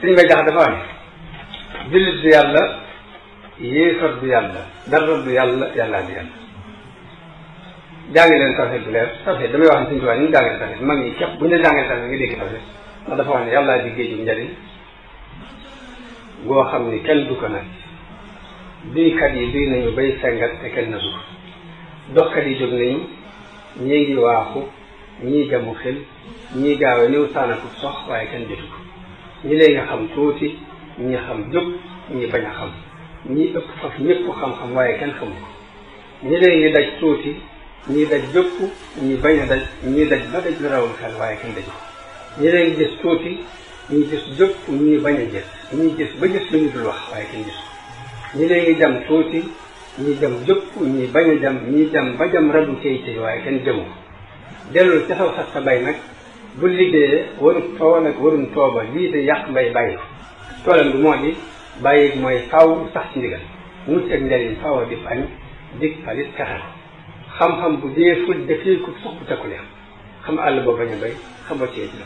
suñu may jax dafa ne jullit du yàlla yéefar du yàlla dara du yàlla yàllaa du yàlla jàngi leen tawhid bu leer tawhid damay wax ne suñu tubaab ni ñu jàngale tawhid mag ñi képp bu ñu jàngale tawhid nga dégg tawhid ndax dafa wax ne yàllaa di géejum njariñ goo xam ni kenn du ko nag duykat yi duy nañu bay sengat te kenn na suuf doxkat yi jóg nañu ñii ngi waaxu ñii jamu xel ñii gaawe niw saanaku sox waaye kenn jotu ko ñi lee nga xam tuuti ñi xam jóg ñi bañ a xam ñi ëpp faf ñëpp xam-xam waaye kenn xamu ko ñi lee ngi daj tuuti ñi daj jópp ñi bañ a daj ñi daj ba daj lu rawul xel waaye kenn daju ko ñi lee ngi gis tuuti ñi gis jópp ñi bañ a gis ñi gis ba gis lu ñu dul wax waaye kenn gis ko ñi lee ngi jam tuuti ñi jam jópp ñi bañ a jam ñi jam ba jam radu cey cey waaye kenn jëmu ko dellul ca saw sax sa bay nag bu liggéeyee warut tool ak warun tooba lii de yàq mbay bàyyi ko toolam bi moo di bàyyi mooy faw sax ci ndigal mucc ak njariñ faw a dif añ dig falit fexel xam-xam bu dee ful defee ko sox bu takku leen xam àll boo bañ a bay xam ba cee ci la